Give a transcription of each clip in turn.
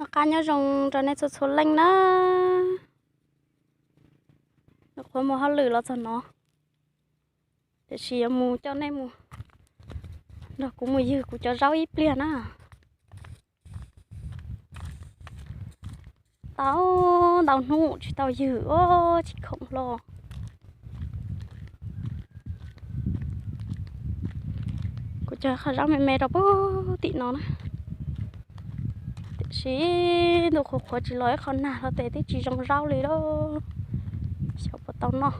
Noj qab nyob zoo rau nej txhua txhua leej na. Nyuam qhuav mus hauj lwm los txog no, tiam sis yuav mus coj nej mus nrog kuv mus ywg kuv cov zaub ib pliag na. Tau ntau hnub tsis tau ywg, tsis khoom hlo. Kuv cog qhov zaub me me rau puag tim no na, tiam sis ntuj qhuav qhuav tsis los ib qho nag hlo tes twb tsis zoo zaub li lauj. Xyov puas tau noj.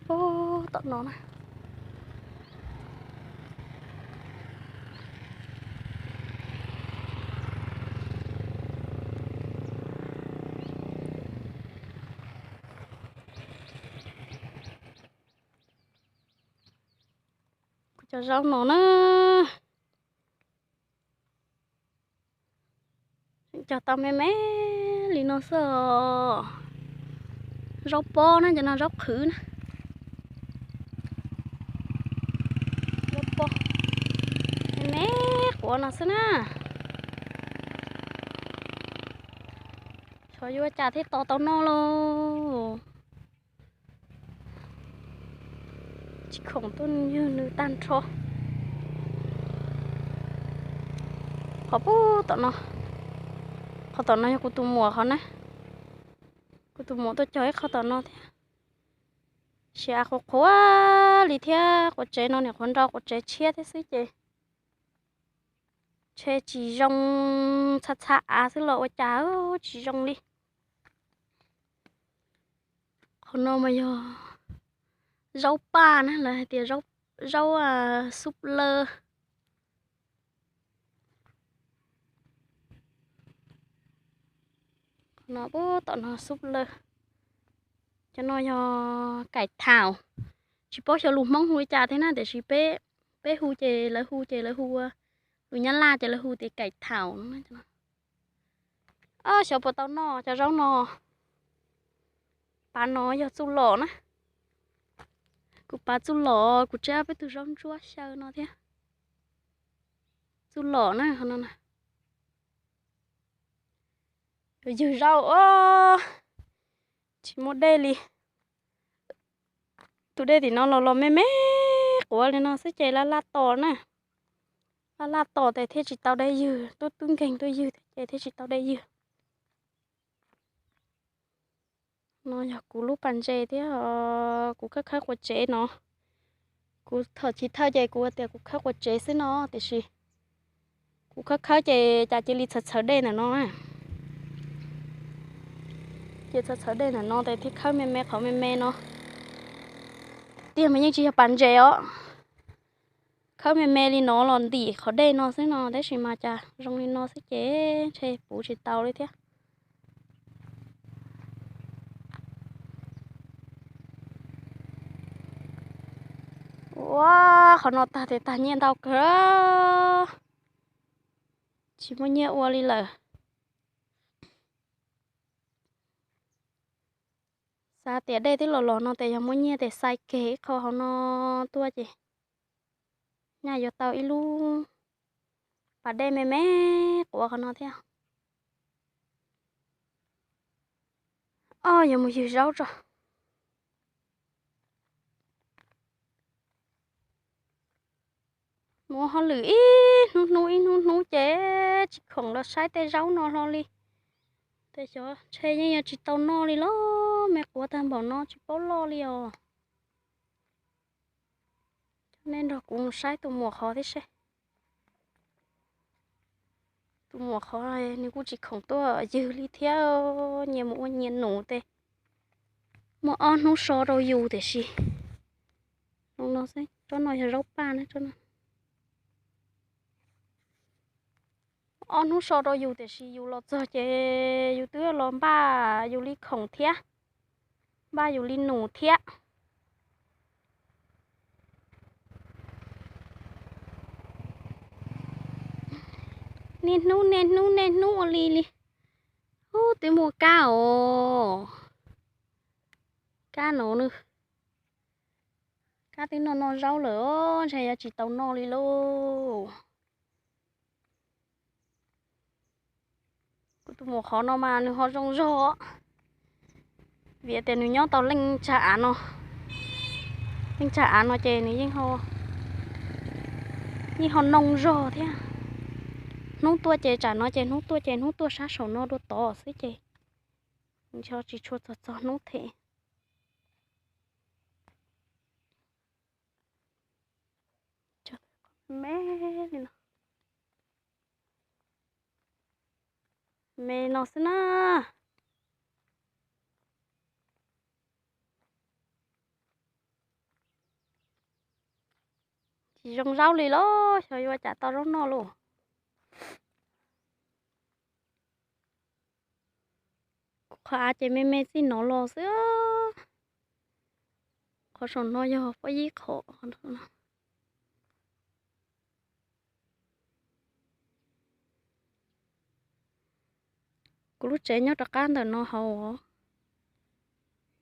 Ub, tom no na. Kuv cov zaub no na, cog tau me me li no xwb os. Zaub pob na, cov no zaub qhwv na. Zaub pob me me quav no xwb na. Xyov yuav ua cas thiaj tos tau noj lauj. Tsis khoom tuaj ywg nws tag nrho. Qhov puag tom no, qhov tom no yog kuv tus muam qhov na. Kuv tus muam tuaj cog ib qho tom no thiab. Sia qhuav qhuav li thiab, quav tsev no nim qhuav nrau quav tsev tshiab thiab xwb ces ntshe tsis zoo, txha txha av xwb los ua cas tsis zoo li. Qhov no mas yog zaub paj na, lawv hais tias zaub xub lawj. Qhov no puag tom no xub lawj. Cov no yog kaim thaum, tsis paub xyov lus Hmoob hu li cas thiab na, tiam sis peb, peb hu ces lawv hu ces lawv hu, lus Nyab Laj ces lawv hu tias kaim thaum no. Xyov puas tau noj cov zaub no. Pav no yog txuj lom na. Kuv pav txuj lom, kuv tseb peb tug zaub ntsuab xyaw no thiab. Txuj lom na, qhov no na. Ywg zaub os, tsis muaj dej li. Tus dej tim no los los me me quav li no xwb ces laj laj tos na. Laj laj tos ces thiaj tsis tau dej ywg, tub tub nkeeg tuaj ywg thiab ces thiaj tsis tau dej ywg. No yog kuv lub pas ntses thiab kuv khawb khawb quav tsev no. Kuv thaum chiv thawj ces kuv tias kuv khawb quav tsev xwb no, tiam sis kuv khawb khawb ces cas cia li txhawv txhawv dej ntawm no. Cia txhawv txhawv dej ntawm no ces thiaj khawb me me qhov me me no. Tiag mas yeej tsis yog pas ntses os. Khawb me me li no los ntim qhov dej no xwb no, tab sis mas cas zoo li no xwb ces ntshe puv tsis tau li thiab. Ua, qhov no tag tes tag nyiaj ntau kawg, tsis muaj nyiaj ua li lawm. Xav tias dej twb los los no tes yog muaj nyiaj tes xai keg ib qho hauv no tuaj ces nyaj yuav tau ib lub pas dej me me quav qhov no thiab. Ob, yuav mus ywg zaub tso. Mus ua hauj lwm ib hnub hnub ib hnub hnub ces tsis khoom los saib tej zaub no hlo li. Tes xyov ntshe yeej yuav tsis tau noj li los me quav tag npaum no tsis paub loj li os. Nej nrog kuv mus saib tus muam qhov thiab seb. Tus muam qhov nws kuj tsis khoom tuaj ywg li thiab, nyias mus ua nyias num tes muaj ob hnub so rau yus tiam sis. Tsob no yog zaub paj na. Ob hnub so rau yus tiam sis yus los txog ces yus twb los npaj yus li khoom thiab, npaj yus li num thiab. Niaj hnub niaj hnub niaj hnub ua li li. Ub, twb muaj kab os. Kab no nws, kab twb noj noj zaub lawm os, ntshe yuav tsis tau noj li lauj. Kuv tus maum qhov no mas nws ho zoo zog, vim tias nws nyob tau leej tsag av no. Leej tsag av no ces nws yeej ho, yeej ho noo zog thiab. Hnub tuaj ces tsam no ces hnub tuaj ces hnub tuaj sab saum no dua tod xwb ces nws tsis tshua txog txog hnub them. Me li no, me no xwb na. Tsis zoo zaub li los xyov yuav cas tau zaub noj lauj. Kuv qhov av ces me me txij no los xwb. Qhov saum no yog pob yib qhov. Kuv lub tsev nyob rov qab ntawm no hauv,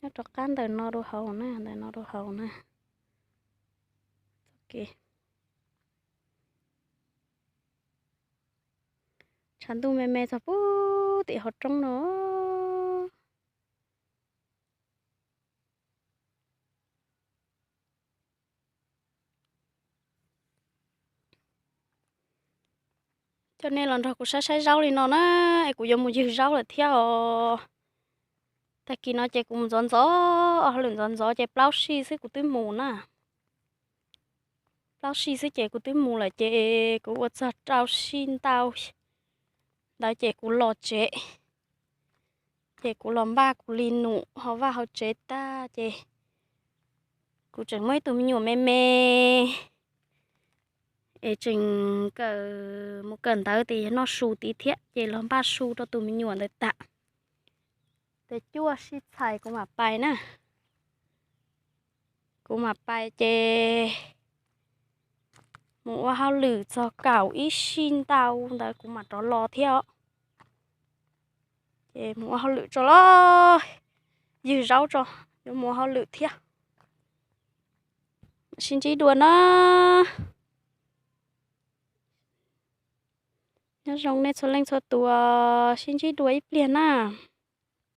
nyob rov qab ntawm no rau hauv na, ntawm no rau hauv na. Tshav ntuj me me txog puag tim hauv roob no. Coj nej los nrog kuv saib saib zaub li no na, es kuv yuav mus ywg zaub lawm thiab os. Tag kis no ces kuv mus ntxov ntxov, hauj lwm ntxov ntxov ces plaub sij xwb kuv twb mus na. Plaub sij xwb ces kuv twb mus lawm ces kuv ua txog rau sij ntau ntawd ces kuv los tsev. Ces kuv los npaj kuv li num hauv vaj hauv tsev tag ces kuv tseem muaj ib tug me nyuam me me es tseem kawm mus kawm ntawv ces yog noj su tid thiab ces los npaj su rau tus me nyuam ntawd tag. Ces cuaj sij txhais kuv mam pais na. Kuv mam pais ces mus ua hauj lwm txog kaum ib sij ntau ntawd kuv mam rov los thiab os. Ces mus ua hauj lwm tso los, ywg zaub tso, yuav mus ua hauj lwm thiab. Sib ntsib dua na. Nyob zoo nej txhua leej txhua tus, sib ntsib dua ib pliag na.